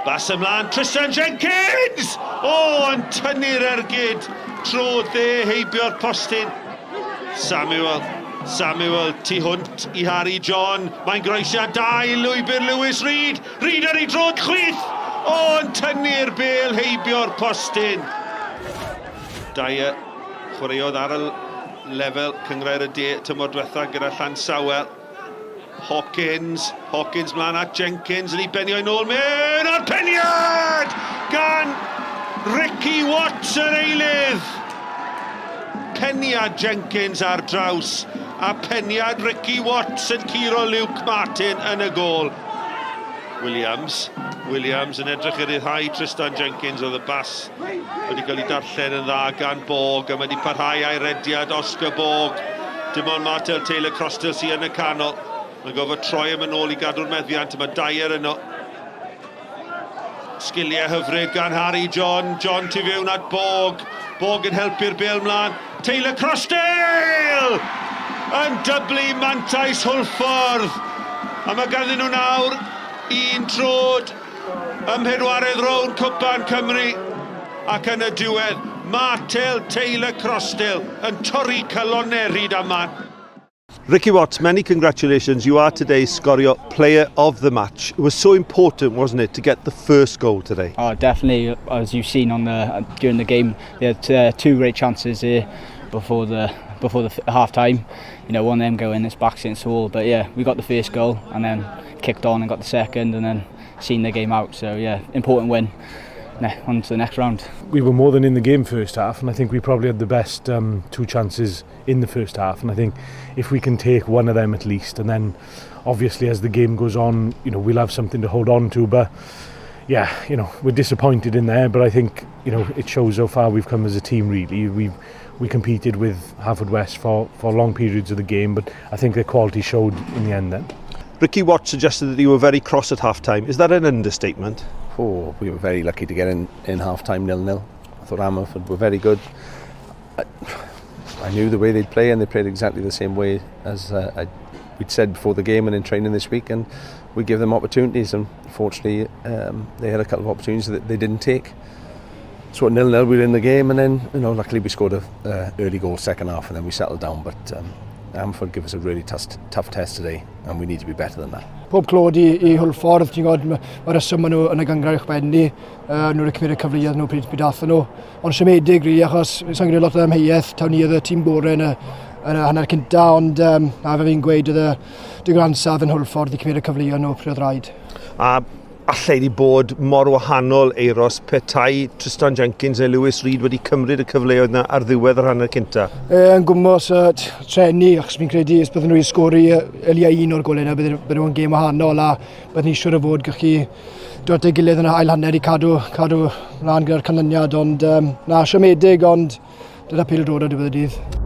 Bas ymlaen, Tristan Jenkins! O, oh, yn tynnu'r ergyd trwy dde heibio'r postyn. Samuel, Samuel tu hwnt i Harry John. Mae'n groesiad da i lwybr Lewis Reid. Reid ar ei droed chwith! O, oh, yn tynnu'r bel heibio'r postyn. Dyer chwaraeodd ar y lefel Cynghrair y De tymor diwetha gyda Llansawel. Hawkins, Hawkins mlaen at Jenkins yn ei benio i nôl mewn a'r peniad gan Ricky Watts yr eilydd. Peniad Jenkins ar draws a peniad Ricky Watts yn curo Luke Martin yn y gôl. Williams, Williams yn edrych i ryddhau Tristan Jenkins oedd y bas wedi cael ei darllen yn dda gan Borg a mae wedi parhau a'i rediad Oscar Borg. Dim ond Martel Taylor Crosdale sydd yn y canol. Mae'n gofod troi am yn ôl i gadw'r meddiant, mae Dyer yno. Sgiliau hyfryd gan Harry John. John tu fewn at Borg. Borg yn helpu'r bêl mlaen. Taylor Crossdale! Yn dyblu mantais Hwlffordd. A mae ganddyn nhw nawr un trod ym mhedwaredd rownd Cwpan Cymru. Ac yn y diwedd, Martel Taylor Crossdale yn torri calonnau Rhydaman. Ricky Watts, many congratulations. You are today's Sgorio Player of the Match. It was so important, wasn't it, to get the first goal today? Oh, definitely. As you've seen on the during the game, they had two great chances here before the before the half time. You know, one of them going, it's back against the wall. But yeah, we got the first goal and then kicked on and got the second and then seen the game out. So yeah, important win. On to the next round. We were more than in the game first half, and I think we probably had the best two chances in the first half. And I think if we can take one of them at least, and then obviously as the game goes on, we'll have something to hold on to. But yeah, we're disappointed in there, but I think, it shows how far we've come as a team, really. We competed with Haverfordwest for long periods of the game, but I think the quality showed in the end then. Ricky Watts suggested that you were very cross at half-time. Is that an understatement? Oh, we were very lucky to get in half-time 0-0. I thought Ammanford were very good. I knew the way they'd play, and they played exactly the same way as we'd said before the game and in training this week, and we give them opportunities, and fortunately they had a couple of opportunities that they didn't take. So at 0-0 we were in the game, and then luckily we scored a early goal second half, and then we settled down. But Ammanford give us a really tough test today, and we need to be better than that. Pob clod i Hwlffordd, ti'n gwybod, mae'r reswm maen nhw yn y gynghrair uwchben ni, nhw wedi cymryd y cyfleoedd nhw pryd dathon nhw. Ond siomedig, really, achos sa'n gwneud lot o amheuaeth, taw ni oedd y tîm gorau yn y hanner cynta, ond na fe fi'n gweud oedd y digon ansawdd yn Hwlffordd i cymryd y cyfleoedd nhw pryd oedd rhaid. A allai di bod mor wahanol, Eiros, petai Tristan Jenkins neu Lewis Reid wedi cymryd y cyfleoedd yna ar ddiwedd yr hanner cynta? Yn gwmws treni, achos fi'n credu os bydden nhw wedi sgori elia un o'r golau yna, bydden nhw'n gêm wahanol a bydden ni siŵr o fod gallu dod at ei gilydd yn y ail hanner i cadw mlaen gyda'r canlyniad, ond na, siomedig, ond dyna pêl-droed ar diwedd y dydd.